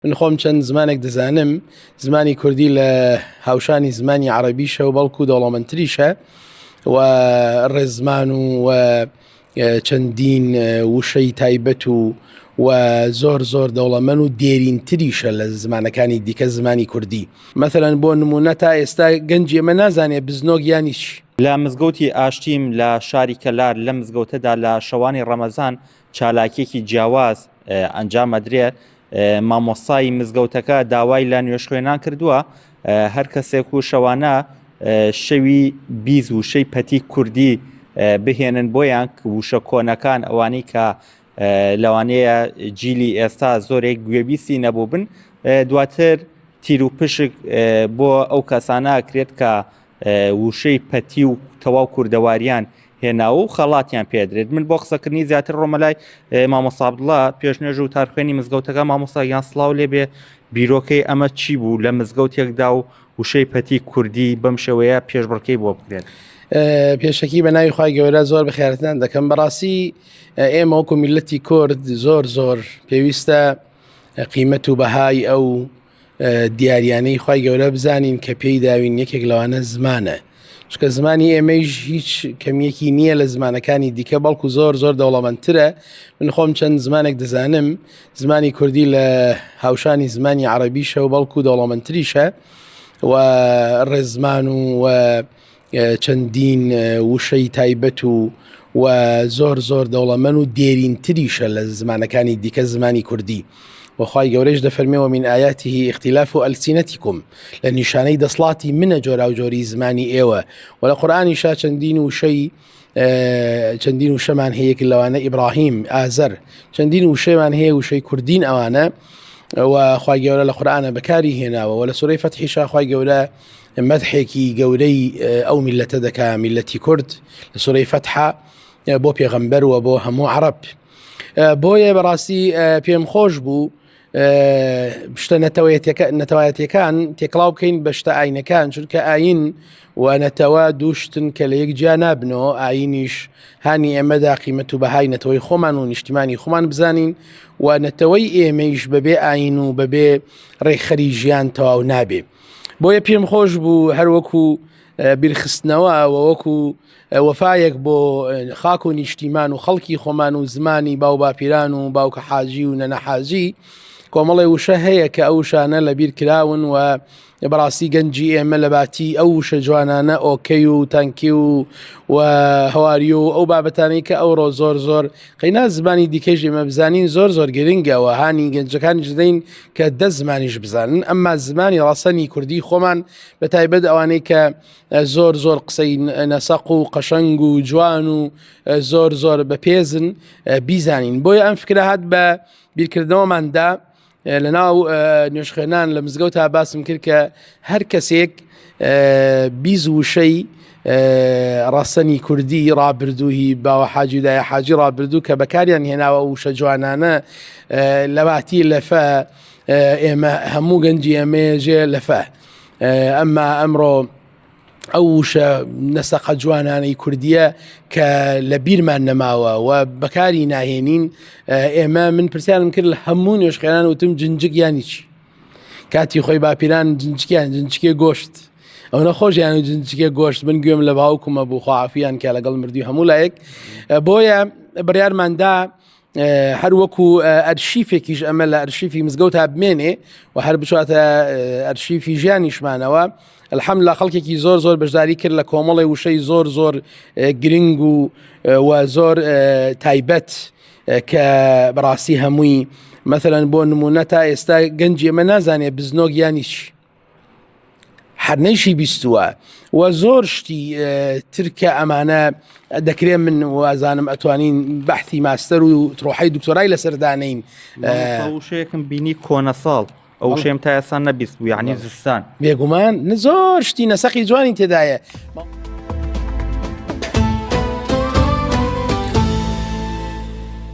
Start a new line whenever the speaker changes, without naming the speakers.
من خۆم چەند زمانێک دەزانم، زمانی کوردی لە هاوشانی زمانی عەڕەبیشە و بەڵکو دەوڵەمەندتریشە و ڕێزمان و و چەندین وشەی تایبەت و و زۆر زۆر دەوڵەمەن و دێرینتریشە لە زمانەکانی دیکە زمانی کوردی. مەسەلەن بۆ نموونە تا ئێستا گەنجی ئێمە نازانێ بزنۆک یانی چی.
لە مزگەوتی ئاشتیم لە شاری کەلار لەم مزگەوتەدا لە شەوانی ڕەمەزان چالاکیەکی جیاواز ئەنجام ئەدرێت مامۆستای مزگەوتەکە داوای لە نوێژخوێنان کردووە هەر کەسێک و شەوانە شەوی بیز وشەی پەتی کوردی بهێنن بۆیان وشە کۆنەکان ئەوانەی کە لەوانەیە جیلی ئێستا زۆرێک گوێبیستی نەبوو بن دواتر تیر و پشک بۆ ئەو کەسانە کرێت کە وشەی پەتی و تەواو کوردەواریان هێناوە و خەڵاتیان پێدرێت من بۆ قسەکردنی زیاتر ڕۆمە لای مامۆستا عەبدوڵا پێشنوێژ و تارخوێنی مزگەوتەکە مامۆستا گیان سڵاو لێبێ بیرۆکەی ئەمە چی بوو لە مزگەوتێکدا و وشەی پەتی کوردی بەم شێوەیە پێشبڕکێی بۆ بکرێت؟
پێشەکی بە ناوی خوای گەورە زۆر بەخێرتان دەکەم بەڕاستی ئێمە وەکو میللەتی کورد زۆر زۆر پێویستە قیمەت و بەهای ئەو دیاریانەی خوای گەورە بزانین کە پێی داوین یەکێک لەوانە زمانە چکە زمانی ئێمەیش هیچ کەمیەکی نییە لە زمانەکانی دیکە بەڵکو زۆر زۆر دەوڵەمەندترە من خۆم چەند زمانێک دەزانم زمانی کوردی لە هاوشانی زمانی عەڕەبیشە و بەڵکو دەوڵەمەندتریشە و ڕێزمان و چەندین وشەی تایبەت و و زۆر زۆر دەوڵەمەن و دێرینتریشە لە زمانەکانی دیکە زمانی کوردی و خوای گەورەیش دەفەرمێ ومن آیاته اختلاف السنتکم لە نیشانەی دەسڵاتی منە جۆراوجۆری زمانی ئێوە و لە قورئانیشا چەندین وشەی چەندین وشەمان هەیە کە لەوانە ئیبراهیم ئازەر چەندین وشەیان هەیە وشەی کوردین ئەوانە و خوای گەورە لە قورئانە بەکاری هێناوە و لە سورەی فەتحیشا خوای گەورە مەدحێکی گەورەی ئەو میلەتە دەکا میلەتی کورد لە سورەی فەتحا بۆ پێغەمبەر و بۆ هەموو عەرەب بۆیە بەڕاستی پێم خۆش بوو شتە نەتەوایەتەکان تێکڵاو بکەین بە شتە ئاینەکان چونکە ئاین و نەتەوە دووشتن کە لە یەک جیا نابنەوە ئاینیش هانی ئێمەدا قیمەت و بەهای نەتەوەی خۆمان و نیشتیمانی خۆمان بزانین و نەتەوەی ئێمەیش بەبێ ئاین و بەبێ ڕێکخەری ژیان تەواو نابێ. بۆیە پێم خۆش بوو هەروەکو بیرخستنەوە وەکو وەفایەک بۆ خاک و نیشتیمان و خەڵکی خۆمان و زمانی باو باپیران و باوکە حاجی و نەنە حاجی کۆمەڵی وشە هەیە کە ئەو وشانە لە بیر کراون و بەڕاستی گەنجی ئێمە لە باتی ئەو وشە جوانانە okay و thank you و how are you و ئەو بابەتانەی کە ئەوڕۆ زۆر زۆر قەینا زمانی دیکەیش ئێمە بزانین زۆر زۆر گرنگە و هانی گەنجەکانیش دەین کە دە زمانیش بزانن ئەمما زمانی ڕەسەنی کوردی خۆمان بە تایبەت ئەوانەی کە زۆر زۆر قسەی نەسەق و قەشەنگ و جوان و زۆر زۆر بەپێزن بیزانین بۆیە ئەم فکرە هات بە بیرکردنەوەماندا لە ناو نوێژخوێنان لە مزگەوتا باسم کرد کە هەر کەسێک بیز وشەی ڕەسەنی کوردی ڕابردووی باوە حاجی دایە حاجی ڕابردوو کە بەکاریان هێناوە وشە جوانانە لەواتی لەفە ئێمە هەموو گەنجی ئەمێژێ لەفە ئەمما ئەمڕۆ ئەو وشە نەسەقە جوانانەی کوردیە کە لە بیرمان نەماوە و بەکاری ناهێنین ئێمە من پرسیارم کرد لە هەموو نوێژخێنان وتم جنجک یانی چی کاتی خۆی باپیران جنجکیان جنجکێ گۆشت ئەو نەخۆشیان و جنجکێ گۆشت من گوێم لە باوکمە بوو خواعافیان کە لەگەڵ مردی هەموو لایەک بۆیە بڕیارماندا هەر وەکو ئەرشیفێکیش ئەمە لە ئەرشیفی مزگەوت تا بمێنێ و هەر بچاتە ئەرشیفی ژیانیشمانەوە الحەمد لە خەڵکێکی زۆر زۆر بەشداری کرد لە کۆمەڵی وشەی زۆر زۆر گرنگ و و زۆر تایبەت کە بەڕاستی هەمووی مەسەلەن بۆ نمونە تا ئێستا گەنجی ئێمە نازانێ بزنۆک یانی چی هەر نەیشی بیستووە و زۆر شتی ترکە ئەمانە دەکرێ من وازانم ئەتوانین بەحثی ماستەر و ترۆحی دکتۆرای لەسەر دانین
وشەیەکم بینی کۆنەساڵ ئەو شێم تا ئێستا نەبیست بوو یعنی زستان
بێگومان زۆر شتی نەسەقی جوانی تێدایە.